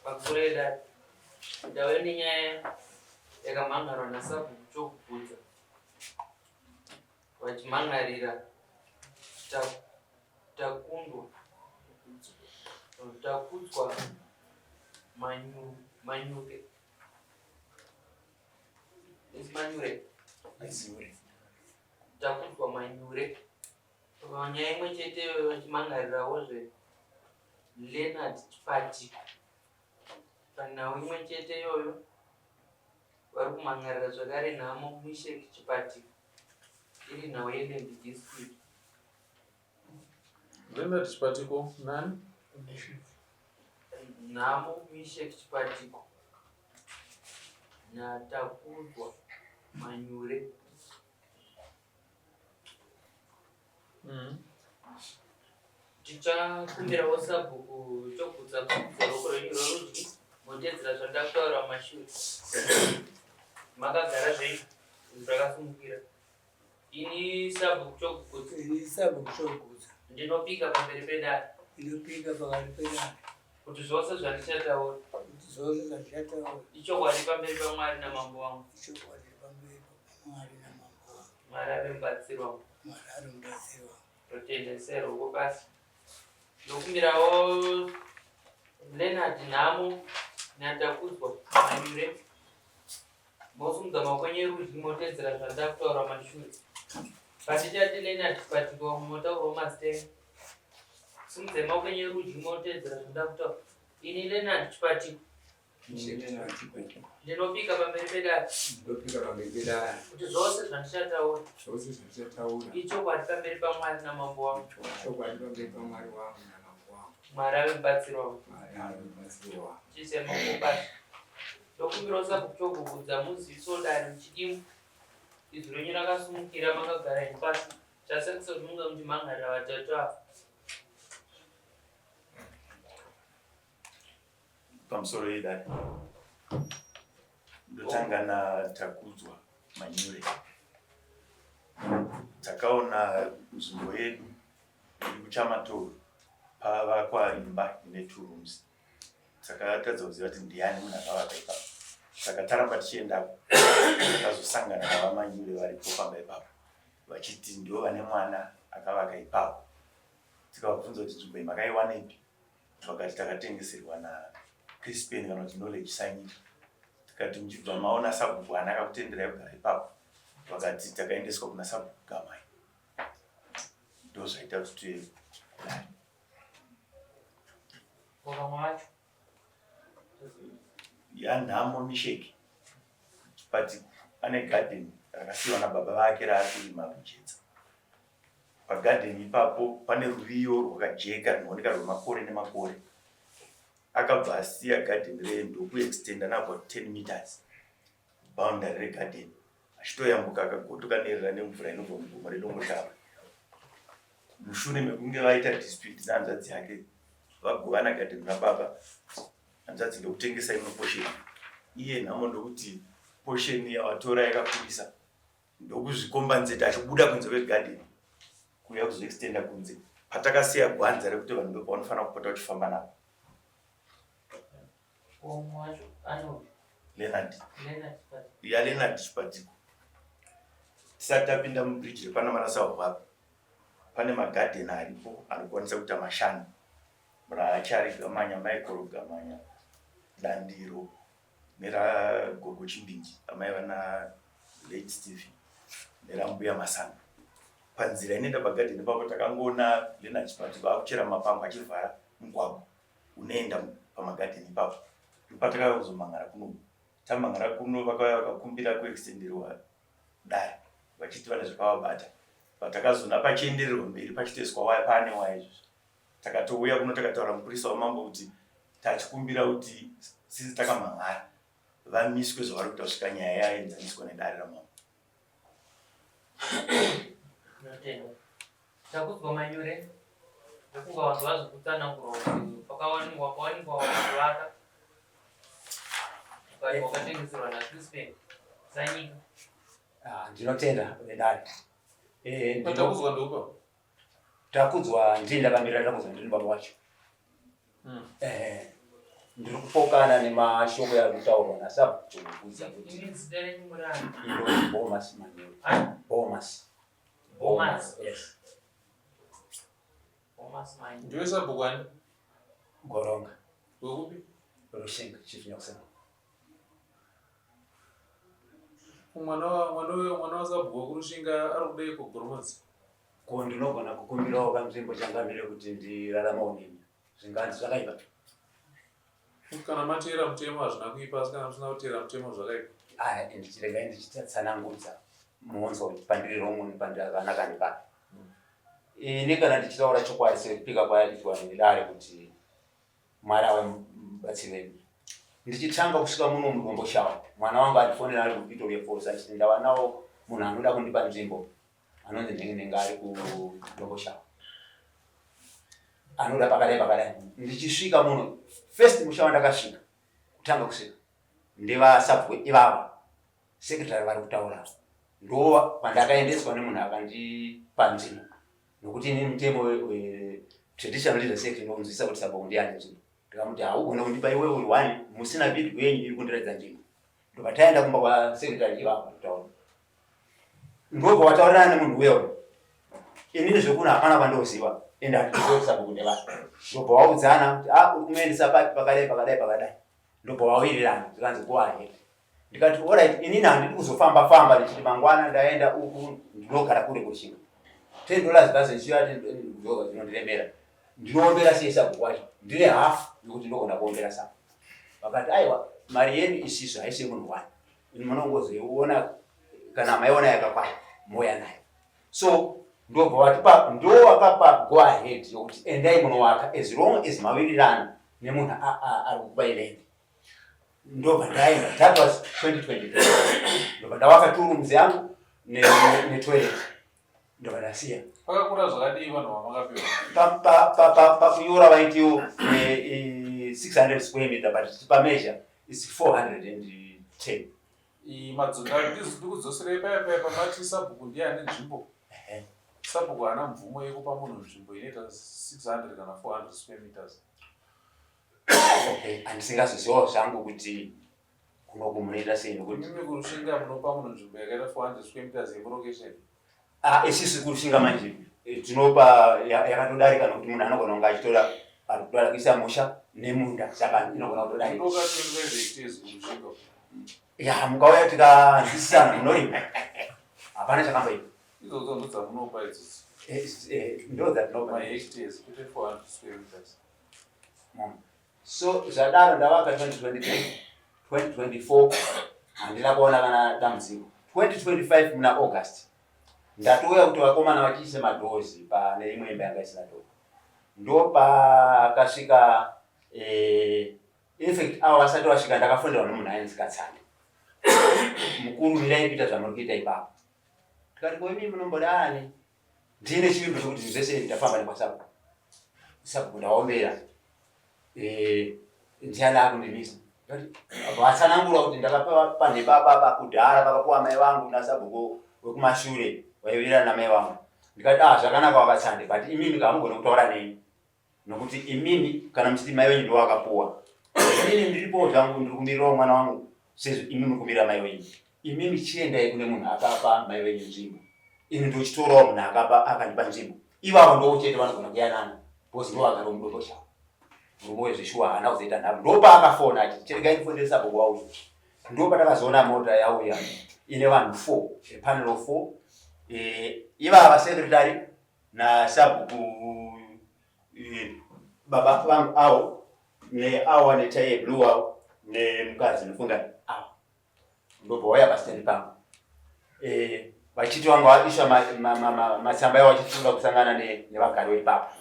Pamusoro yedare, ndauya nenyaya yakamhan'arwa nasabhuku Chokugudza vachimhan'arira Takundwa Takudzwa Manyuke Manyure Takudzwa Manyure Panyaya imwe chete iyoyo vachimhan'arirawozve Leonard Chipatiko. Panhau imwe chete iyoyo vari kumhan'arira zvakare Nhamo Misheck Chipatiko iri nhau yeland dispute. Leonard Chipatiko nani? Nhamo Misheck Chipatiko naTakudzwa Manyure. Tichakumbirawo sabhuku chokudza kubvisa ruoko rwenyu rworudyi motedzera zvandakutaura mumashure. Makagara zvenyu zvakasimukira. Ini sabhuku chokugutsa. Ini sabhuku chokugutsa. Ndinopika pamberi pedare. Ndinopika pakati pedare. Kuti zvose zvandichataura. Kuti zvose zvandichataura. Ichokwadi pamberi paMwari namambo wangu. Ichokwadi pamberi paMwari namambo wangu. Mwari ave mubatsiri wangu. Mwari ari mubatsiri wangu. Totenda seruoko pasi. Ndokumbirawo Leonard Nhamo naTakudzwa Manyure mosumudza maoko enyu erudyi motedzera zvandakutaura mashure. Pandichati Leonard Patiko motaurawo mazita enyu. Sumudzai maoko enyu erudyi motedzera zvandakutaura. Ini Leonard Chipatiko Ndinopika pamberi pedare. Ndinopika pamberi pedare. Kuti zvose zvandichataura. Zvose zvandichataura. Ichokwadi pamberi paMwari namambo wangu. Chokwadi pamberi paMwari wangu namambo wangu. Mwari ave mubatsiri wangu. Mwari ave mubatsiri wangu. Chiise maoko pasi. Ndokumbirawo sabhuku muziviso dare muchidimu. Izwi renyu rakasumukira makagara henyu pasi. Chasekisa kuti munge muchimhangarira vatatu ava. Pamusoro yedare ndotanga naTakudzwa Manyure. Takaona nzvimbo yedu iri kuChamatoro pavakwa imba ine two rooms. Takatadza kuziva kuti ndiani munhu akavaka ipapo. Saka taramba tichiendako takazosangana navaManyure varipo pamba ipapo vachiti ndivo vane mwana akavaka ipapo. Tikavabvunza kuti nzvimbo iyi makaiwanepi Vakati takatengeserwa na Crispin kana kuti Knowledge Sanyika. Tikati muchibva maona sabhuku haana akakutenderai kugara ipapo. Vakati takaendeswa kuna sabhuku Gamai. Ndozvaita kuti tuye kudai. Vamwe vacho Yanhamo Misheki but ane garden rakasiyiwa nababa vake raari kurima kujedza. Pagadheni ipapo pane ruriyo rwakajeka runooneka rwemakore nemakore. Akabva asiya gadheni reye ndokuextenda naabout 10 meters boundary regadheni achitoyambuka akagotoka nerera nemvura inobva mugomo reDomboshava. Mushure mekunge vaita dispute nehanzvadzi yake vagovana gadheni rababa, hanzvadzi ndokutengesa imwe posheni, iye nhamo ndokuti posheni yawatora yakakurisa ndokuzvikombanzeta achibuda kunze kwegarden kuuya kuzoextenda kunze patakasiya gwanza rekuti vanhu ndopavanofanira kupota vachifamba napo. Leonard ya Leonard Chipatiko tisati tapinda mubridge repanamara South pane magadheni aripo anokwanisa kuita mashanu raachari Gamanya Michael Gamanya Dandiro neragogo Chimbinji amai vana late Stephen nerambuya Masanga. Panzira inoenda pagadheni ipapo takangoona Leonard Chipati vakuchera mapango achivhara mugwagwa unoenda pamagadheni ipapo. Ndopatakauya kuzomhan'ara kuno. Tamhan'ara kuno vakauya vakakumbira kuextenderwa dare vachiti vane zvakavabata. Patakazoona pachiendererwa mberi pachitoiswa waya paane waya izvozvi. Takatouya kuno takataura mupurisa wamambo kuti tachikumbira kuti since takamhan'ara vamiswe zvavari kuita kusvika nyaya yaenzaniswa nedare ramambo. Ndinotenda. Takudzwa manyure ndofunga vanhu vazokutsanangura kuti pakawanikwa pakawanikwa wakavaka ukati wakatengeserwa naCrispin Sanyika. Ah, ndinotenda vedare. Eh, ndino- Takudzwa ndopa. Takudzwa ndini ndakamira Takudzwa ndini baba wacho. Ndiri kupokana nemashoko yari kutaurwa nasabhuku kuti Imi zita renyu muri ani? Iro Bomas Manyewe. Ani? Bomas. Bomas. Yes. Bomas Manyewe. Ndiwe sabhuku ani? Goronga. Wekupi? Rushinga, Chief Nyokusema. Mwana wa mwana wa mwana wa sabhuku wekuRushinga ari kudei kuGoromonzi? Ko ndinogona kukumbirawo kanzvimbo changamire kuti ndiraramawo nemi. Zvinganzi zvakaipa. Kana mateera mutemo hazvina kuipa asi kana musina kuteera mutemo zvakaipa. Aya, ndichiregai ndichitsanangudza muonzwa kuti pandiri wrong nepandiri akanaka nepapi. Ini kana ndichitaura chokwadi sekupika kwaitwa nedare kuti Mwari ave mubatsiri wedu. Ndichitanga kusvika muno muDomboshawa, mwana wangu andifonera ari kuVictoria Falls achiti ndawanawo munhu anoda kundipa nzvimbo anonzi Nhengenhenge ari kuDomboshawa. Anoda pakadai pakadai. Ndichisvika muno, first musha wandakasvika, kutanga kusvika, ndevasabhuku ivava, secretary vari kutaura. Ndo pandakaendeswa nemunhu akandipa nzvimbo. Nokuti ini mutemo wetraditional leaders act ndonzwisisa kuti sabhuku ndiye ane nzvimbo. Ndikamuti haugone kundipa iwewe uri one musina video yenyu iri kundiratidza nzvimbo. Ndobva taenda kumba kwasecretary ivava kutaura. Ndobva wataurirana nemunhu uya uyu. Inini zvekuno hapana kwandoziva ende handikuziva kuti sabhuku ndevapi. Ndobva waudzana kuti ah uri kumuendesa papi pakadai pakadai pakadai. Ndobva wawirirana zvikanzi go ahead. Ndikati alright inini handidi kuzofamba famba ndichiti mangwana ndaenda uku ndinogara kure kushinga. $10 bhazi ndichiuya kudzoka zvinondiremera. Ndinoombera sei sabhuku wacho? Ndine half yokuti ndogona kuombera sabhuku. Vakati aiwa mari yedu isisu haisi yemunhu one. Munongozoiona kana maiona yakakwana mouya nayo. So ndobva vatipa ndowakapa go ahead yokuti endai munowaka as long as mawirirana nemunhu ari kukupai land. Ndobva ndaenda that was 2023 ndobva ndawaka two rooms yangu netoilet ndobva ndasiya. Pakakura zvakadii vanhu vamakapiwa? Pakunyora vaitiwo 600 square meter but pameasure is 410. Ndikudzoserei paya paya pamati sabhuku ndiye ane nzvimbo. Sabhuku haana mvumo yekupa munhu nzvimbo inoita 600 kana 400 square meters. Okay, handisingazozivawo zvangu kuti kunoku munoita sei nokuti Imimi kuRushinga munopa munhu nzvimbo yakaita 400 square meters yemurokesheni. Ah, isisu kuRushinga manje tinopa yakatodarika nokuti munhu anogona kunge achitora ari kutoda kuisa musha nemunda saka inogona kutodarika. Munoka 25 hectares kuRushinga. Ya, mukauya tikanzwisisana munorima. Hapana chakamboipa. Idzodzo ndodzamunopa idzodzo. Ndo dzatinopa. Mahectares kwete 400 square meters. So zvadaro ndavaka 2023, 2024 handina kuona kana dambudziko. 2025 muna August ndatouya kuti vakomana vachiise madoors pane imwe imba yanga isina door. Ndopakasvika in fact avo vasati vasvika ndakafonderwa nemunhu ainzi Katsande. Mukuru mirai kuita zvamuri kuita ipapo. Ndikati ko imi munomboda ani? Ndine chivimbo chekuti zvinhu zvese ndafamba nekwasabhuku. Sabhuku ndaombera. Ndiani akundimisa? Vatsanangura kuti ndakapiwa panhepapa kudhara pakapiwa mai vangu nasabhuku wekumashure waiwirirana namai vangu. Ndikati ah zvakanaka wakatsande but imimi kamugone kutaura neni. Nokuti imimi kana muchiti mai venyu ndovakapuwa. Inini ndiripowo zvangu ndiri kumirirawo mwana wangu sezvo imi muri kumirira mai venyu. Imimi chiendai kune munhu akapa mai venyu nzvimbo. Ini ndochitorawo munhu akapa akandipa nzvimbo. Ivavo ndovo chete vanogona kuyanana because ndivo vagari vomuDomboshawa. Murume wezveshuwa haana kuzoita nharo. Ndopaakafona achiti chiregai ndifonere sabhuku wauya. Ndopatakazoona mota yauya ine vanhu 4, a panel of 4. Ivava secretary nasabhuku baba vangu avo neavo ane tai yeblue avo nemukadzi nofunga avo ndobva wauya pastand pangu vachiti vanga vaiswa matsamba yavo vachiti toda kusangana nevagari veipapo.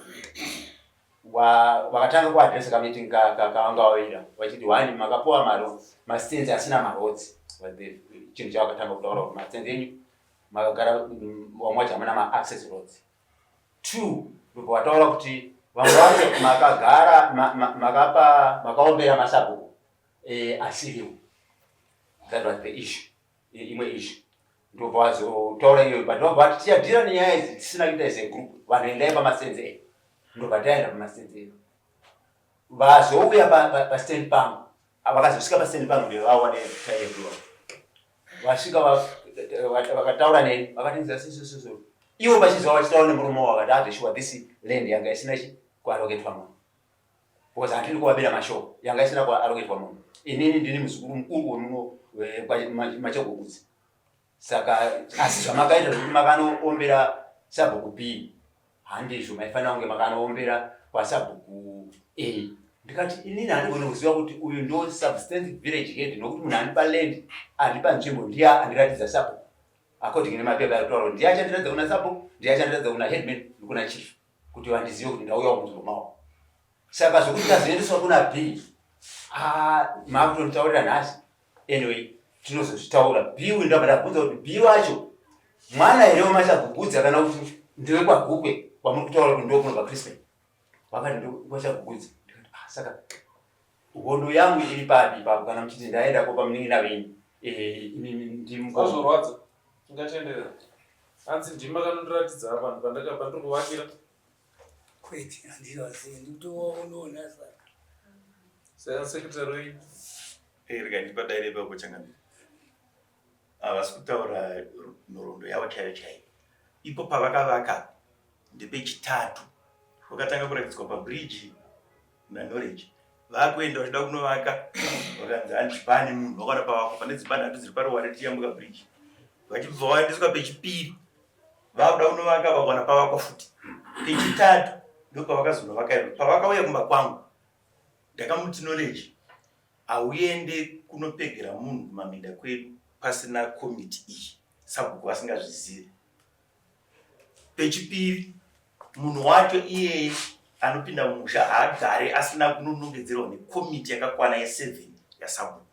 Vakatanga kuadresa kameeting kavanga vavira vachiti one makapuwa mastands asina maroads. Chinhu chavakatanga kutaura kuti mastands enyu makagara vamwe vacho hamuna maaccess roads. 2 ndobva vataura kuti vamwe vacho makagara makapa makaombera masabhuku asiriwo. That was the issue, imwe issue. Ndobva vazotaura iyoyo but vabva vati tichadhira nenyaya idzi tisina kuita as a group, vanhu endai pamasenze edu. Ndobva taenda pamasenze edu. Vazouya pastand pangu, vakazosvika pastand pangu ndevawa netaiyeduwa vasvika vakataura neni vakatinzira sisisiso ivo vachizwa vachitaura nemurume wavo vakati azveshuwa this land yanga isina chi kualoketwa munhu because handini kuvabira mashoko yanga isina kualoketwa munhu inini ndini muzukuru mukuru wemuno machogokudzi Saka asi zvamakaita zvekuti makanoombera sabhuku B handizvo, maifanira kunge makanoombera kwasabhuku A. Ndikati inini handigoni kuziva kuti uyu ndo substantive village head nokuti munhu andipa land andipa nzvimbo ndiye andiratidza sabhuku according nemapepa ari kutaura kuti ndiye achandiratidza kuna sabhuku ndiye achandiratidza kuna headman nekuna chief kuti vandizive kuti ndauyawo munzvimbo mavo. Saka zvekuti tazoendeswa kuna B ah, makutonditaurira nhasi anyway tinozozvitaura b uyu ndabva ndabvunza kuti b wacho mwana here wemachagugudza kana kuti ndewekwagukwe kwamuri kutaura kuti ndokunobva crispin vakati ndokwachagugudza ndikati ah, saka hondo yangu iri papi ipapo kana muchiti ndaenda kopa munin'ina venyu eh, ndimazvorwadza tingatenderera hanzi ndimi makanondiratidza apa pandiri kuvakira Kwete, handivazivi, ndikutovaonaona saka. Saka secretary wenyu? Eh, rega ndipadaire ipapo changamire. Havasi kutaura nhoroondo yavo chaiyo chaiyo. Ipo pavakavaka ndepechitatu. Vakatanga kuratidzwa pabridge naKnowledge. Vakuenda vachida kunovaka vakanzi hanzi pane munhu vakaona pavakwa pane dzimba nhatu dziri paruware tichiyambuka bridge. Vachibva vaendeswa pechipiri vakuda kunovaka vakawana pavakwa futi pechitatu ndopavakazonovaka ivo pavakauya kumba kwangu ndakamuti Knowledge hauende kunopegera munhu kumaminda kwedu pasina komiti iyi sabhuku vasingazvizive pechipiri munhu wacho iyeye anopinda mumusha haagare asina kunonongedzerwa nekomiti yakakwana yeseven yasabhuku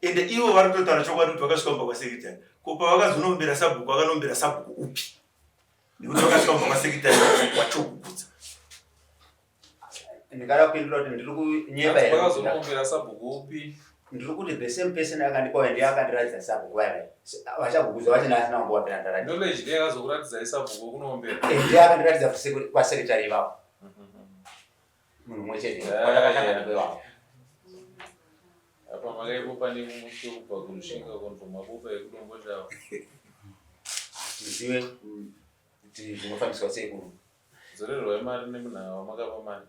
ende ivo vari kutotaura chokwadi kuti vakasvika kumba kwasekretary ko pavakazonombera sabhuku vakanombera sabhuku upi nekuti vakasvika kumba kwasekretary wachokugutsa ndingada kupindura kuti ndiri kunyeba here vakazonombera sabhuku upi ndiri kuti the same person akandipa ndiye akandiratidza sabhuku vaya vaya vachagugudza vacho ndaasina kumbowapira ndaratidza knowledge ndiye akazokuratidzai sabhuku wekunoombera eh, ndiye akandiratidza kwasekretary ivavo munhu mumwe chete kwatakashanda ndipo iwapo apa makaipopa nekumuswe kubva kurushinga konzwa mapopa ekudomboshava tizive kuti zvinofambiswa sei kuno dzorerwai mari nemunhu wamakapa mari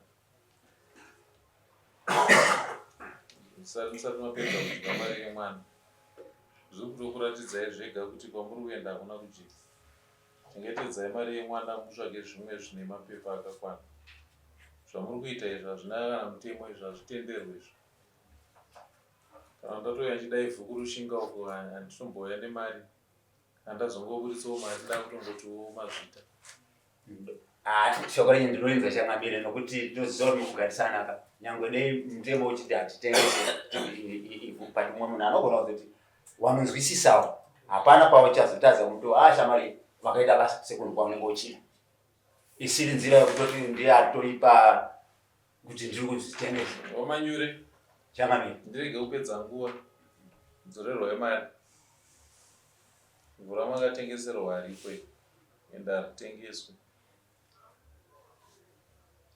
musati mapedza kudya mari yemwana zviri kutokuratidzai zvega kuti kwamuri kuenda hakuna kujeka Chengetedzai mari yemwana mutsvage zvimwe zvine mapepa akakwana. Zvamuri kuita izvi hazvina kana mutemo izvi hazvitenderwe izvi. Kana ndatouya ndichida ivhu kuRushinga uko handitombouya nemari kana ndazongoburitsawo mari ndakutongotiwo mazvita. Ah, shoko renyu ndinorinzwa changamire nokuti tinoziva kuti mukugarisana ka nyangwe dei mutemo uchiti hatitengese ivhu but mumwe munhu anogona kuzoti wamunzwisisawo hapana pauchazotadza kumuti ah shamwari vakaita basa sekunhu kwaunenge uchida isiri nzira yekutoti ndiye atoripa kuti ndiri kuzvitengesa wamanyure changamire ndirege kupedza nguva dzorerwai mari mvura makatengeserwa hariko ende haritengeswi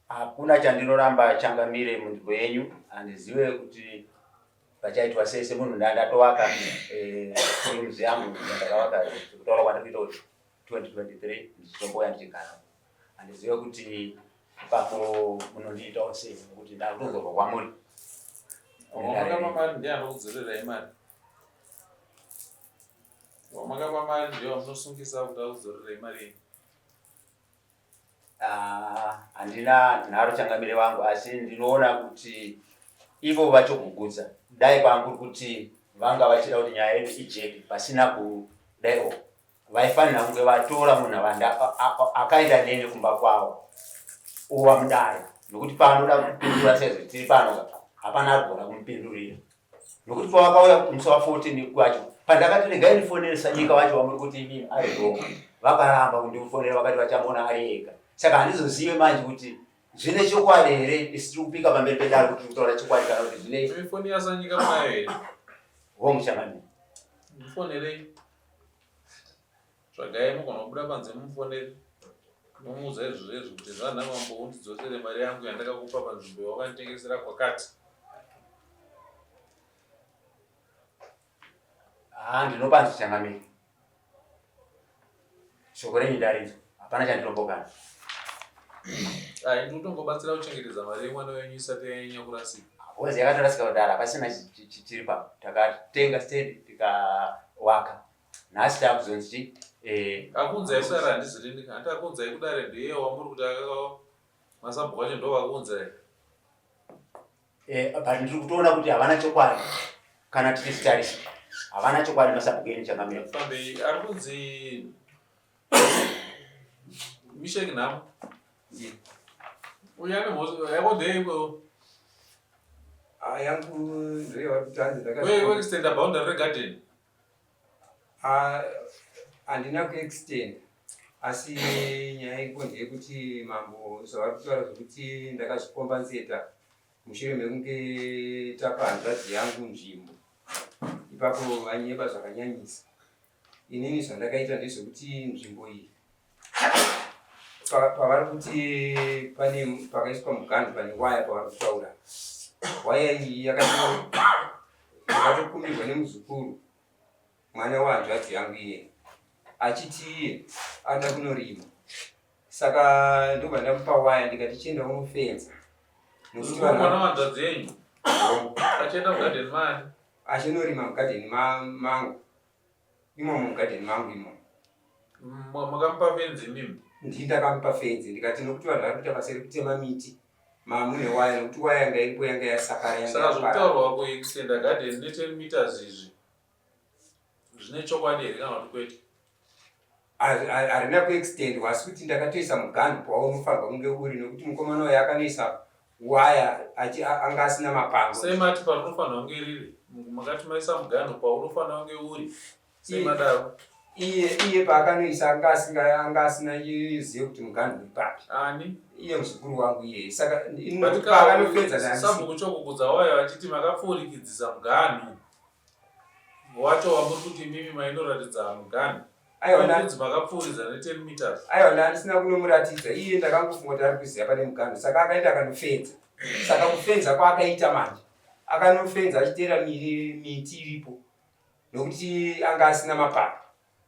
Hakuna chandinoramba changamire munzvimbo yenyu, handizive kuti pachaitwa sei semunhu ndandatovaka eh, rooms yangu yandakavaka kutaura kwandiri kuita kuti 2023 ndichitombouya ndichigara handizive kuti ipapo munondiitawo sei nekuti ndakutozorwa kwamuri Wamakapa mari ndiye anokudzorerai mari. Wamakapa mari ndiye wamunosungisa kuti akudzorerai mari yenyu. Ah, handina nharo changamire vangu asi ndinoona kuti ivo vachogugudza dai kwanguri kuti vanga vachida kuti nyaya yedu ijeke pasina kudaiwo vaifanira kunge vatora munhu akaenda neni kumba kwavo ova mudare nokuti paanoda kupindura saizvo tiri pano hapana arigona kumupindurira nokuti pavakauya musi wa 14 kwacho pandakati regai ndifonere sanyika wacho wamuri kuti imimi ari wrong vakaramba kundifonera vakati vachamuona ari ega saka handizozive manje kuti zvine chokwadi here isu tiri kupika pamberi pedare kuti tiri kutaura chokwadi kana kuti zvine foni yasanyika munayo here hongu chamani mufonerei tsvagai mugona kubuda panze mumufonere. Unomuudza izvozvo izvo kuti zvana mambo undidzosere mari yangu yandakakupa panzvimbo yawakanditengesera kwakati. Haa ndinopanzi changamire. Shoko renyu ndarinzwa. Hapana chandinopokana. Ai ndikutongobatsira kuchengetedza mari yemwana wenyu isati yanyanya kurasika. Because yakatorasika kudhara hapasina chiri papo. Takatenga stand tikawaka. Nhasi takuzonzi chi eh Akunzai kudare handizirini hanti akunzai kudare ndiye wamuri kuti akaka masabhuku acho ndo vakuunzai. Eh, but ndiri kutoona kuti havana chokwadi kana tichizitarisa havana chokwadi masabhuku enyu changamire. Fambei ari kunzi Mishek Nhamo. Uyu ane mhosva yako ndeyeiko? Ah, yangu ndoyevari kuti hanzi ndaka Wewe extender boundary regarden. Ah, handina kuextend asi nyaya iripo ndeyekuti mambo zvavari kutaura zvekuti ndakazvikombanseta mushure mekunge tapa hanzvadzi yangu nzvimbo ipapo vanyeba zvakanyanyisa inini zvandakaita ndezvekuti nzvimbo iyi pavari kuti pane pakaiswa muganhu pane waya pavari kutaura waya iyi yakatokumbirwa nemuzukuru mwana wehanzvadzi yangu iye achiti iye anoda kunorima saka ndobva ndamupa waya ndikati chienda unofenza nokuti mwana wehanzvadzi yenyu achienda mugadheni mani achinorima mugadheni mangu imomo mugadheni mangu imomo makamupa fenzi imimi ndii ndakamupa fenzi ndikati nokuti vanhu vari kuita basa rekutema miti mamune waya nokuti waya yanga iripo yanga yasakara saka zvokutaurwa kuextenda garden ne 10 meters izvi zvine chokwadi here kana kuti kwete harina kuextendwa asi kuti ndakatoisa muganhu pawaunofanirwa kunge uri nokuti mukomana uyo akanoisa waya anga asina mapango sei mati parinofanirwa kunge riri makati maisa muganhu paunofanira kunge uri sei madaro iye iye paakanoisa anga asinga anga asina zivo kuti muganhu uri papi ani iye muzukuru wangu iye saka paakanopedza sabhuku chokukudza waya vachiti makapfuurikidzisa muganhu wacho wamuri kuti imimi mainoratidza muganhu aiwa makapfuuridza ne 10 meters aiwa ndandisina kunomuratidza iye ndakangofunga kuti ari kuziva pane muganhu saka akaenda akanofenza saka kufenza kwaakaita manje akanofenza achiteera miti iripo nokuti anga asina mapapa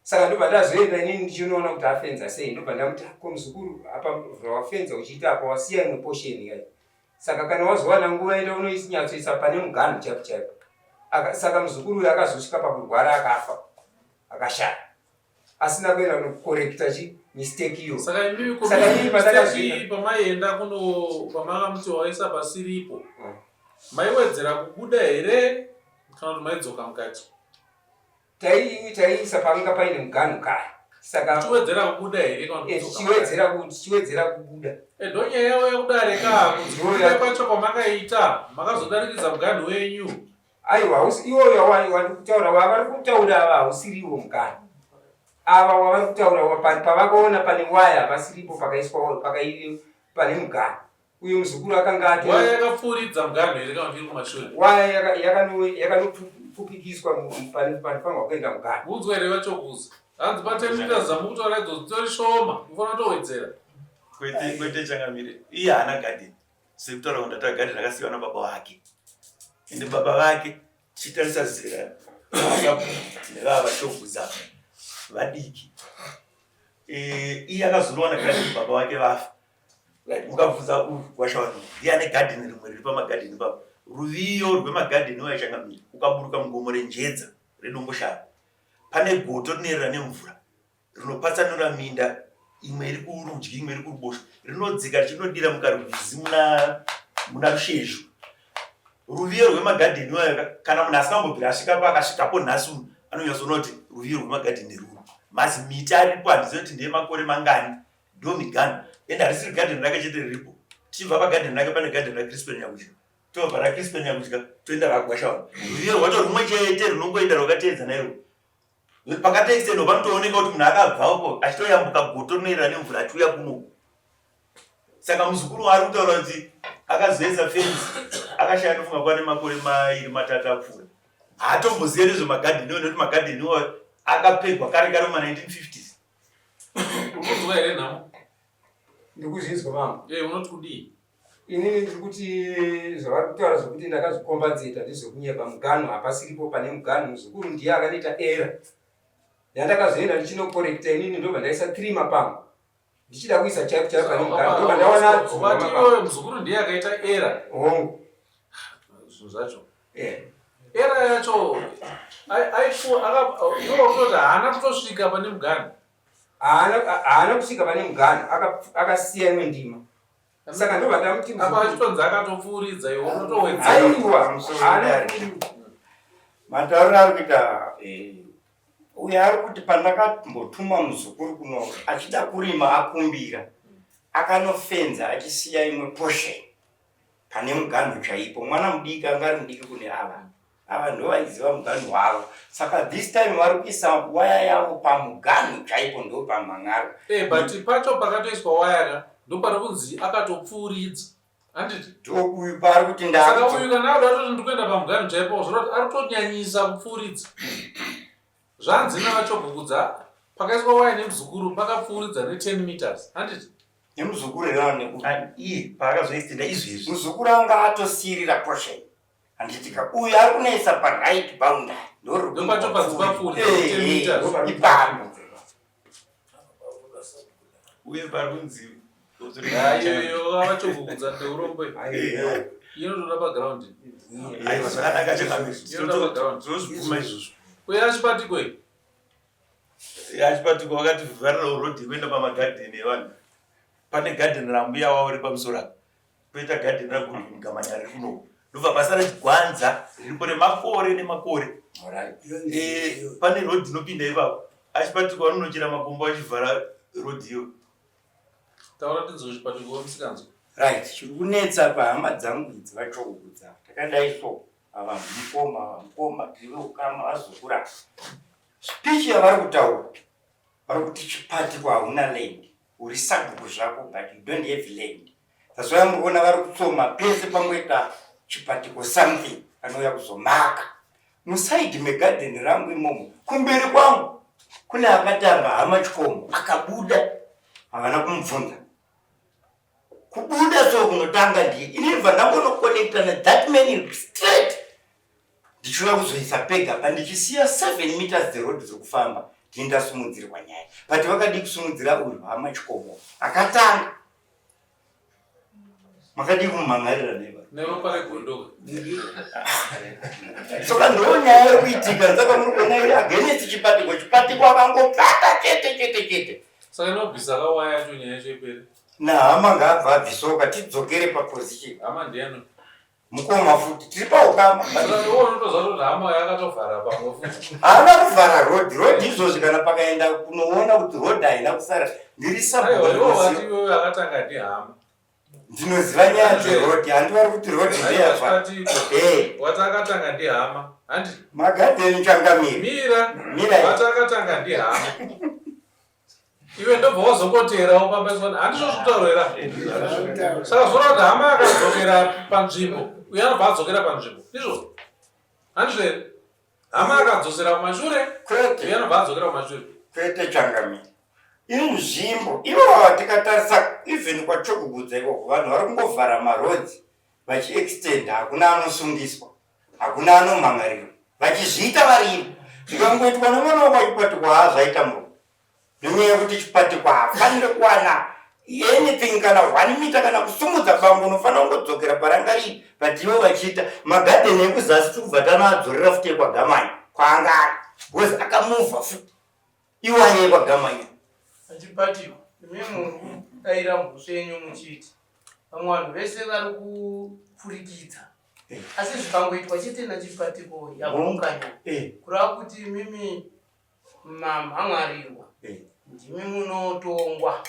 saka ndobva ndazoenda inini ndichinoona kuti afenza sei ndobva ndamuti ko muzukuru apa zvawafenza uchiita apa wasiya imwe posheni kai saka kana wazowana nguva enda unoinyatsoisa pane muganhu chaipo chaipo saka muzukuru uyo akazosvika pakurwara akafa akashaya asina kuenda kunokorekta chi mistake iyo saka imimi pandakazvii pamaienda kuno pamakamuti waisa pasiripo hmm. maiwedzera kubuda here kana kuti maidzoka mukati taiisa panga paine muganhu kare saka tichiwedzera kubuda here kana eh, tichiwedzera tichiwedzera kubuda eh, ndonyaya yavo yekudare ka kubuda kwacho kwamakaita makazodarikidza muganhu wenyu aiwa hausi iwoyo wandikutaura wavari kutaura ava hausiriwo muganhu ava wavari kutaura pavakaona pane waya pasiripo pakaiswa pane muganhu uyo muzukuru akanga ati waya yakapfuuridza muganhu here kana iri kumashure waya yakanopfupikiswa panofanirwa kuenda muganhu unzwa here vachokuza hanzi patemita dzamukutaura idzo dzitori shoma mufanira kutowedzera kwete kwete changamire iye haana gadheni sekutaura kundata gadheni rakasiyiwa nababa vake ende baba vake tichitarisa zera nevava vachokuza vadiki eh, iye akazonowana gadheni baba vake vafa Right, mukabvunza gwasha wanu ndiye ane garden rimwe riri pamagadheni ipapo ruviyo rwemagadheni iwayo changamire ukaburuka mugomo renjedza redomboshava pane goto rinoerera nemvura rinopatsanura minda imwe iri kurudyi imwe iri kuruboshwe rinodzika richinodira mukarwizi muna muna rushezho ruviyo rwemagadheni iwayo kana munhu asina kumbobvira asvikapo akasvikapo nhasi uno anonyatsoona kuti ruviyo rwemagadheni ruru mazimiti aripo handizivi kuti ndeemakore mangani ndo miganhu and harisiri garden rake chete riripo tichibva pagarden rake pane garden racrispin nyakudya tobva racrispin nyakudya toenda ragwashawa rwiyo rwacho rumwe chete runongoenda rwakateedzana irwo pakatoextendwa panotooneka kuti munhu akabva uko achitoyambuka goto rinoerera nemvura achiuya kunoku saka muzukuru waari kutaura kuti akazoisa fenzi akashaya ndofunga kuva nemakore mairi matatu apfuura haatombozive nezvemagadheni iwo nekuti magadheni iwayo akapegwa kare kare muma 1950s Unonzwa here nhamo? Ndikuzvinzwa mama. Eh, unoti kudii? Inini ndiri kuti zvavari kutaura zvekuti ndakazvikombadzeta ndezvekunyepa. Muganhu hapasiripo pane muganhu. Muzukuru ndiye akanoita error yandakazoenda ndichinokorekta inini ndobva ndaisa 3 mapango ndichida kuisa chaipo chaipo pane muganhu ndobva ndaona Wati iwewe muzukuru ndiye akaita error. Hongu. Zvinhu zvacho. Eh. Error yacho iwe kutoti haana kutosvika pane muganhu. Haana kusvika pane muganhu, akasiya imwe ndima. Saka ndobva ndamuti Apa achitonzi akatopfuuridza iwe unotowedzera. Aiwa, haana. Matauriro ari kuita uyo ari kuti pandakambotuma muzukuru kuno achida kurima akumbira akanofenza achisiya imwe portion pane muganhu chaipo. Mwana mudiki anga ari mudiki kune ava. Ava ndovaiziva muganhu wavo. Saka this time vari kuisa waya yavo pamuganhu chaipo ndopamhan'aro. But pacho pakatoiswa waya ka ndopari kunzi akatopfuuridza. Handiti? Ndokuyu paari kuti Saka uyu kana ada kutoti ndikuenda pamuganhu chaipo zvoreva kuti ari kutonyanyisa kupfuuridza. Zvanzi navaChogukudza pakaiswa waya nemuzukuru pakapfuuridza ne 10 meters. Handiti? Nemuzukuru here kana nekuti? Iye paakazoextenda izvezvi. Muzukuru anga atosiirira portion. Handiti ka uyu ari kunetsa pa right boundary. Ndopacho padzipapfuuridza 10 meters. Ipapo. Uye pari kunzi Ayo vaChogukudza ndeurombo. Inotoda paground. Aiwa zvakanaka chakamira. Inotoda paground. Tinozvibvuma izvozvo. Uye achipatikwe. Achipatikwe vakati vharira road kuenda pamagadheni evanhu. Pane gadheni rambuya wavo riri pamusoro apa. Poita gadheni raGoodwin Gamanya riri kunoku. Ndobva pasara chigwanza riripo remakore nemakore. Pane road inopinda ipapo. Achipatikwe vanonochera makombo achivhara road iyo. Taura tinzwe chipatiko wemusikanzwa. Right, chiri kunetsa pahama dzangu idzi vaChogukudza takadai so ava mukoma ava mukoma tiri veukama vazukura. Speech yavari kutaura vari kuti chipatiko hauna land uri sabhuku zvako but you don't have land. That's why muri kuona vari kutsoma pese pangoita chipatiko something anouya kuzomaka. Musaidi megadheni rangu imomo kumberi kwangu kune akatamba hama chikomo akabuda havana kumubvunza kubuda so kunotanga ndiye ini ndibva ndangonokonekta nethat man straight ndichiuya kuzoisa pega pa ndichisiya 7 meters dzeroad dzekufamba ndini ndasumudzirwa nyaya but vakadii kusumudzira uyu hama chikomo akatanga Makadii kumhangarira neighbor? Neropa regondo. Saka ndo nyaya iri kuitika saka muri kuona iri against chipatiko chipatiko akangobata chete chete chete. Saka inobvisa kawaya yacho nyaya yacho ipere. Nahama ngaabva abvisoka tidzokere paposition. Hama ndiyani? Mukoma futi tiri paukama. Haana kuvhara road road izvozvi kana pakaenda kunoona kuti road haina kusara ndiri sabhuku ndinoziva nyaya dzeroad handi vari kuti road ndeyavhara wati akatanga ndihama handi magadheni changamire mira mira wati akatanga ndihama iwe ndobva wazongoterawo pambaiswa handizvo zvitauro here saka zvoreva kuti hama akadzokera panzvimbo uye anobva adzokera panzvimbo ndizvo handizvo here hama akadzosera kumashure uye anobva adzokera kumashure kwete changamire inzvimbo ivo tikatarisa even kwachokugudza ikoko vanhu vari kungovhara marodzi vachiextenda hakuna anosungiswa hakuna anomhangarirwa vachizviita varivo zvikangoitwa nemwana wekwachipatikwa haa zvaita murume nenyaya yekuti chipatikwa haafanire kuwana anything kana one meter kana kusumudza bango unofanira kungodzokera paranga riri but ivo vachiita magadheni ekuzasi tikubva tanoadzorera futi ekwagamanya kwaanga ari because akamuvha futi iwaye ekwagamanya Achipatiko, imi muri kudaira mhosva yenyu muchiti vamwe vanhu vese vari kupfurikidza asi zvikangoitwa chete nachipatiko yamukanya kureva kuti imimi mamhan'arirwa ndimi munotongwa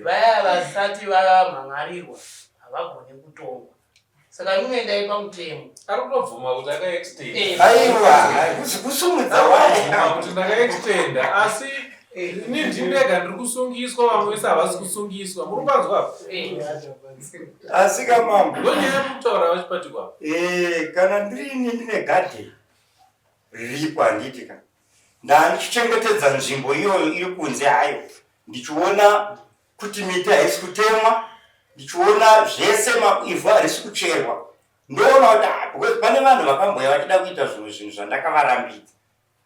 vaya vasati vamhan'arirwa havagone kutongwa saka imwe endai pamutemo ari kutobvuma kuti akaextenda aiwa kusumudza waya kuti ndakaextenda asi ini ndini ndega ndiri kusungiswa vamwe vese havasi kusungiswa muri kupanzwa apa asi kamambo ndonyaya yekutaura vachipatikwa kana ndiri ini ndine gadheni riripo handiti ka ndandichichengetedza nzvimbo iyoyo iri kunze hayo ndichiona. kuti miti haisi kutemwa ndichiona zvese ivhu harisi kucherwa ndoona kuti ah, because pane vanhu vakambouya vachida kuita zvimwe zvinhu zvandakavarambidza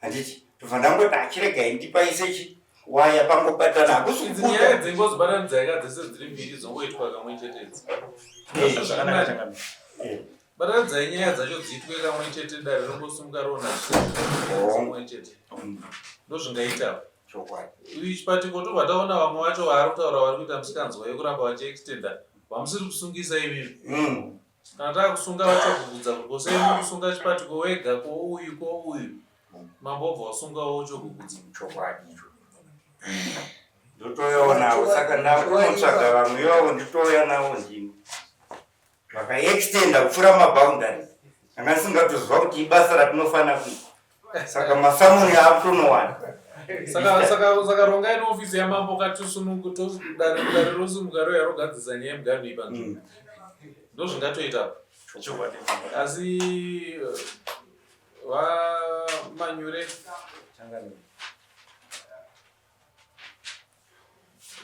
handiti ndobva ndangoti achiregai ndipaise chi waya pangobatana hakusi Idzi nyaya dzengozibatanidzai ka dzese dziri mbiri dzongoitwa kamwe chete idzi. Eh. Zvakanaka changamire. Eh. Batanidzai nyaya dzacho dziitwe kamwe chete dare rongosimuka roona kamwe chete. Ndozvingaita. Chokwadi. Uyu chipatiko tobva taona vamwe vacho vaari kutaura vari kuita musikanzwa yekuramba vachiextenda vamusiri kusungisa imimi. Kana takusunga vachagugudza kuti ko sei muri kusunga chipatiko wega ko uyu ko uyu. Mambo obva wasungawo chogugudza. Chokwadi icho. Ndotouyawo navo saka ndakunotsvaga vamwe ivavo nditouya navo ndini. Vakaextenda kupfuura maboundaries. Anga ndisingatoziva kuti ibasa ratinofanira kuita. Saka masamuni akutonowana. Saka saka saka rongai neofisi yamambo katisunungu dare dare rosimuka roya rogadzisa nyaya yemuganhu iyi panzvimbo. Ndozvingatoita. Chokwadi. Asi VaManyure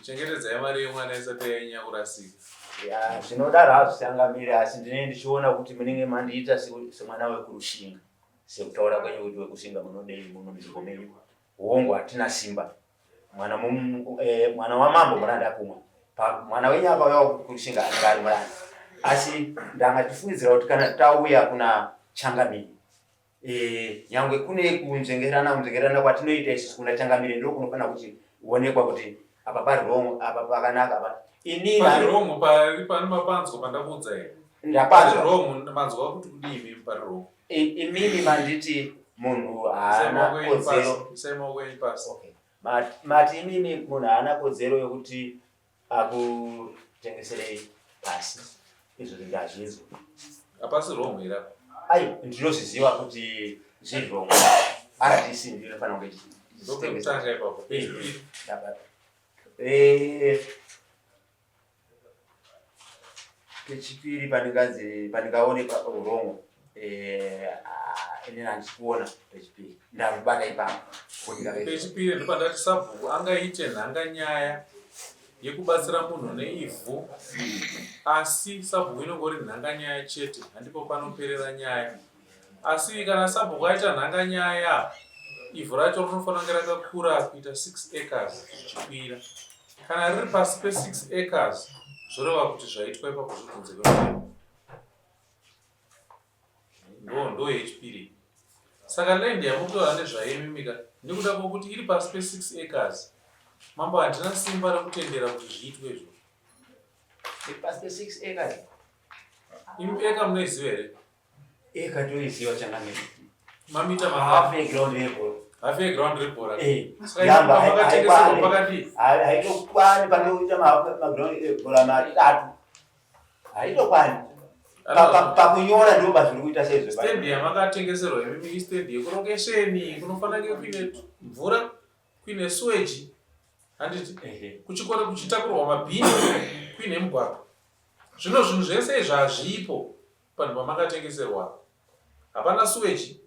chengetedzai mari yemwana isati yanyanya kurasika. Ya, zvinodaro hazvo changamire asi ndinenge ndichiona kuti munenge mandiita semwana wekurushinga sekutaura kwenyu kuti wekushinga munodei muno munzvimbo menyu hongu hatina simba mwana eh, mwana wamambo muranda kumwe mwana wenyu akauya kurushinga anenge ari muranda asi ndanga tifungidzira kuti kana tauya kuna changamire Eh, nyangwe kune kunzvengerana kunzvengerana kwatinoita isusu kuna changamire ndo kunofanira kuchionekwa kuti apa pari wrong apa pakanaka apa inini pari wrong pari pane mapanzwa pandakuudza here ndapanzwa wrong manzwa kuti kudii imimi pari wrong imimi manditi munhu haana kodzero isai maoko enyu pasi okay mati imimi munhu haana kodzero yokuti akutengeserei pasi izvozvo ndazvinzwa hapasi wrong here apa ayo ndinozviziva kuti zviri wrong rdc ndiyo inofanira kunge ndopekutanga ipapo pechipiri eh, pechipiri pandinganzi pandingaonekwa wrong eh, ah, inini handisi kuona pechipiri ndakubata ipapo pechipiri ndopandati sabhuku angaite nhanga nyaya yekubatsira munhu neivhu asi sabhuku inongori nhanga nyaya chete handipo panoperera nyaya asi kana sabhuku aita nhanga nyaya ivhu racho rinofanira kunge rakakura kuita 6 acres zvichikwira kana riri pasi pe 6 acres zvoreva kuti zvaitwa ipapo zviri kunze kwemutemo ndo ndo yechipiri saka land yamukutora nezvaimimika nekuda kwokuti iri pasi pe 6 acres mambo handina simba rekutendera kuti zviitwe izvo iri pasi pe 6 acres imi eka munoiziva here Eka toiziva changamire. Mamita half yeground rebhora. Half yeground rebhora. Eh. Yamba makatengeserwa pakadii? Haitokwani panoita maground ebhora matatu. Haitokwani. Pakunyora ndipo pazviri kuita seizvo. Stand yamakatengeserwa imimi istand yekurokesheni kunofanira kunge kuine mvura kuine sewage handiti kuchikora kuchitakurwa mabhini kuine mugwagwa zvino zvinhu zvese izvi hazvipo Panhu pamakatengeserwa hapana suweji,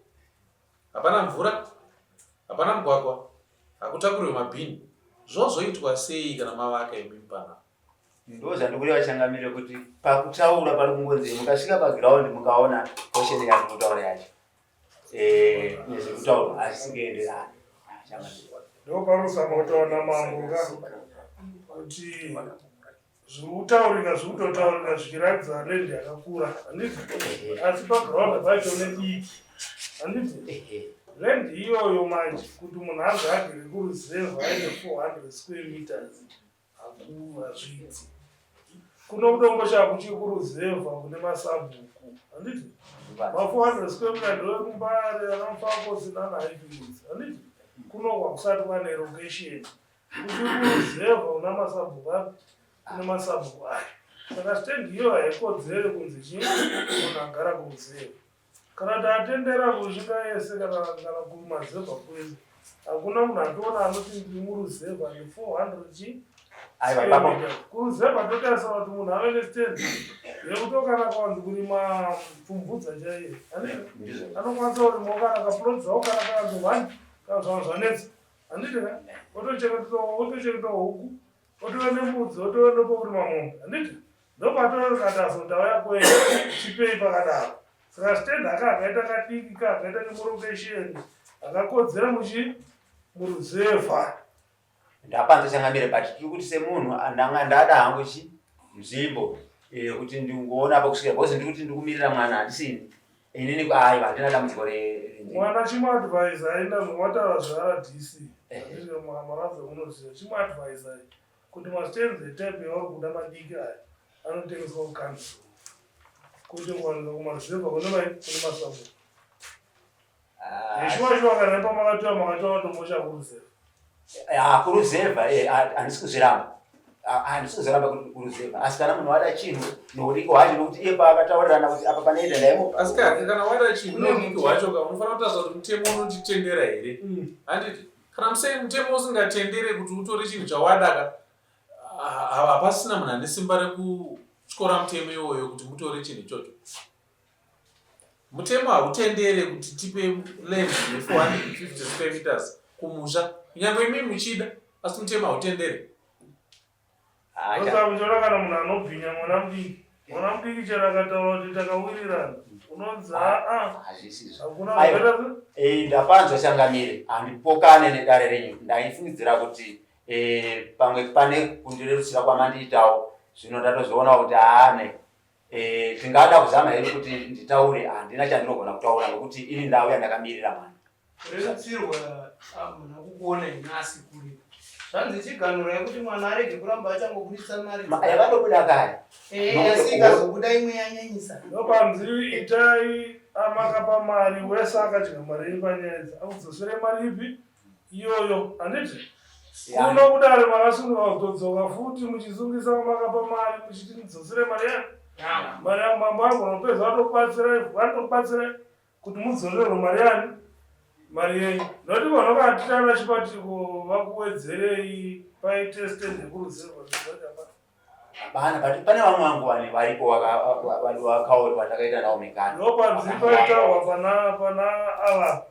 hapana mvura, hapana mugwagwa, hakutakurwe mabhini. Zvozoitwa sei kana mavaka imimi panapa? Ndozvandikureva changamire kuti pakutaura pari kungonzi mukasvika paground mukaona portion yatikutaura yacho eh, nezvekutaurwa hazvisikuenderana changamire. Ndoparuzama kutaura namambo ka kuti Zvirikutaurika zvirikutotaurika zvichiratidza land yakakura handiti asi paground pacho nediki handiti land iyoyo manje kuti munhu anzi agere kuruzevha aine 400 square meters hakuru hazviiti kuno kudomboshava kuchiri kuruzevha kune masabhuku handiti ma 400 square meter ndoekumbare ana mufakose nana highfields handiti kuno kwakusati kwane location Kuti kuruzevha una masabhuku api kune masabhuku ayo saka stand iyo haikodzere kunzi chii munhu agara kuruzevha kana tatendera kusvika yese kana kana kumazevha kwese hakuna munhu ationa anoti ndiri muruzevha ne 400 chii Aiwa, ipapo. kuruzevha totarisa kuti munhu ave nestand yekuti kana kwanzi kurima pfumvudza chaiye Ndizvo. anokwanisa kurimawo kana kaplot zvavo kana kanzi one kana zvava zvanetsa handiti ka wotochengeta wotochengeta huku Otove nembudzi, otove nepokurima mombe. Handiti? Ndopatove katazo ndauya kwenyu chipei pakadaro. Saka stand aka akaita kadiki ka akaita nemurokesheni akakodzera muchi muruzevha. Ndapanze changamire but tiri kuti semunhu ndanga ndada hangu chi nzvimbo yekuti ndingoona apa kusvika because ndiri kuti ndikumirira mwana handisini inini aiwa handina dambudziko mwana chimuadvise aenda wataura zvaRDC maradzo munoziva chimuadvise kuti mastands etype yauri kuda madiki aya anotengeswa kucouncil kwete kuwanika kumaruzevha kune vai kune masabhuku ah, shuwa shuwa kana pamakatiwa makatiwa matomosha kuruzevha ah, kuruzevha eh, ah, handisi kuzviramba handisi kuzviramba kuruzevha asi kana munhu wada chinhu noudiki hwacho nokuti iye paakataurirana kuti apa panoenda ndaimupa asi kana wada chinhu noudiki hwacho ka unofanira kutaridza kuti mutemo unotitendera here mm. handiti Kana musei mutemo usingatendere kuti utore chinhu chawadaka, hapasina munhu ane simba rekutyora mutemo iwoyo kuti mutore chinhu ichocho. Mutemo hautendere kuti tipe land ne 450 square meters kumusha, kunyange imi muchida, asi mutemo hautendere. Usamutora kana munhu anobhinya mwana mudiki. Mwana mudiki chero akataura kuti takawirirana unonzi aa hakuna zvakaita eh, ndapanzwa changamire handipokane nedare renyu ndaifungidzira kuti eh, pamwe pane kundirerutsira kwamandiitawo zvino ndatozoonawo kuti haane eh, tingada kuzama here kuti nditaure handina chandinogona kutaura nokuti ini ndauya ndakamirira mwana Kurerutsirwa hamuna kukuona ini asi kuri zvanzi chiganhurai kuti mwana arege kuramba achangoburitsa mari Yakatobuda kare. Eh, asi ikazobuda imwe yanyanyisa. Ndopanzi itai amakapa mari wese akadya mari yenyu panyaya idzi akudzosere mari ipi iyoyo handiti kuno kudare makasunga kuzodzoka futi muchisungisa vamakapa mari muchiti ndidzosere mari yangu mari yangu mambo angu unopedza vatokubatsirai vanotokubatsirai kuti mudzorerwe mari yani mari yenyu nokuti vanhu vakatitana chipatiko vakuwedzerei paite stand yekuruzevha hapana but pane vamwe vangu vane varipo vakaori vatakaita navo mikana ndopanzi paitaurwa pana pana ava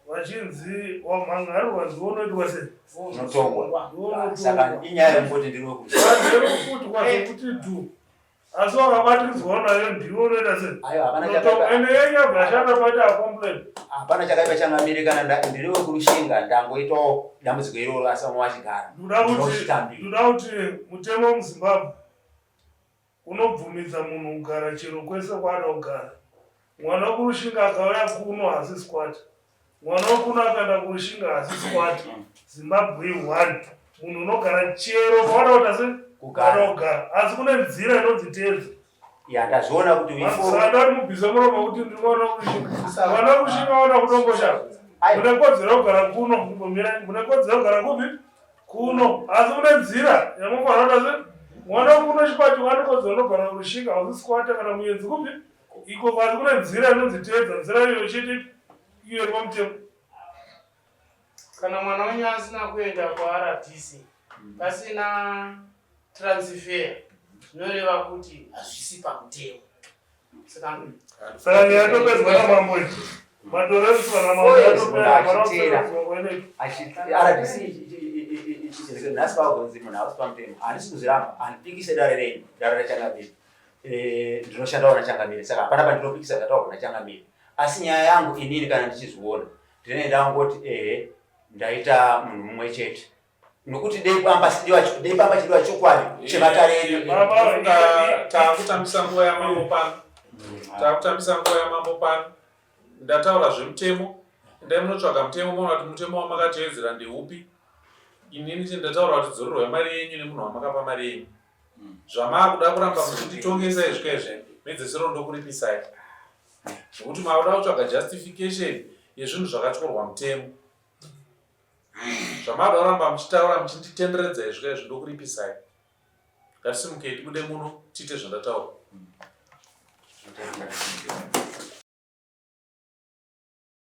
vachinzi wamhangarirwa ndiwo unoitwa sei unotongwa saka inyaya yekungoti ndiri wekuti zvekuti dhu asi wakabatidzwa nayo ndiwe unoita sei Aiwa, hapana chakaipa. ende yenyu yabva yashanda paita complain Hapana chakaipa changamire kana ndiri wekurushinga ndangoitawo dambudziko iroro asi vamwe vachigara. Ndoda kuti Ndinochitambira. ndoda kuti mutemo wemuZimbabwe unobvumidza munhu kugara chero kwese kwaada kugara. Mwana wekuRushinga akauya kuno haasi squatter. Mwana wekuno akaenda kuRushinga haasi squatter. Zimbabwe one. Munhu unogara chero kwaada kuita se Kugara. kwaada kugara. Asi kune nzira inonzi tedzo. Ya ndazviona kuti we follow. Saka ndati mubvise muromo kuti ndiri mwana wekuRushinga. Mwana wekuRushinga aona kudomboshava. Mune kodzero yekugara kuno, mumbomirai. Mune kodzero yekugara kupi? Kuno. Asi kune nzira yamunofanira kuita se mwana wekuno chipati wane kodzero unogara kuRushinga hausi squatter kana muyenzi kupi? Iko kwati kune nzira inonzi teedza nzira iyoyo chete iyo iri pamutemo. Kana mwana wenyu asina kuenda kuRDC pasina transfer zvinoreva kuti hazvisi pamutemo. Saka Saka nyaya yatopedzwa namambo iyi. Matoreruswa namambo yatopera hapana kuseredzwa kwainoitwa. RDC nhasi vagonzi munhu hausi pamutemo handisi kuzviramba handipikise dare renyu dare rachangamire Eh, ndinoshandawo nachangamire saka hapana pandinopikisa zvataurwa nachangamire asi nyaya yangu inini kana ndichizviona ndinenge ndangoti ehe ndaita munhu mumwe chete nokuti dei pamba dei pamba chidiwa chokwadi chematare edu takutambisa nguva yamambo pano takutambisa nguva yamambo pano ndataura zvemutemo endai munotsvaga mutemo moona kuti mutemo wamakateedzera ndeupi inini ndataura kuti dzorerwai mari yenyu nemunhu wamakapa mari yenyu Zvamaakuda kuramba muchinditongesa izvi kaizvi medzesero ndokuripisai nekuti maakuda kutsvaga justification yezvinhu zvakatyorwa mutemo. Zvamaakuda kuramba muchitaura muchinditenderedza izvi kaizvi ndokuripisai. Ngatisimukei tibude muno tiite zvandataura.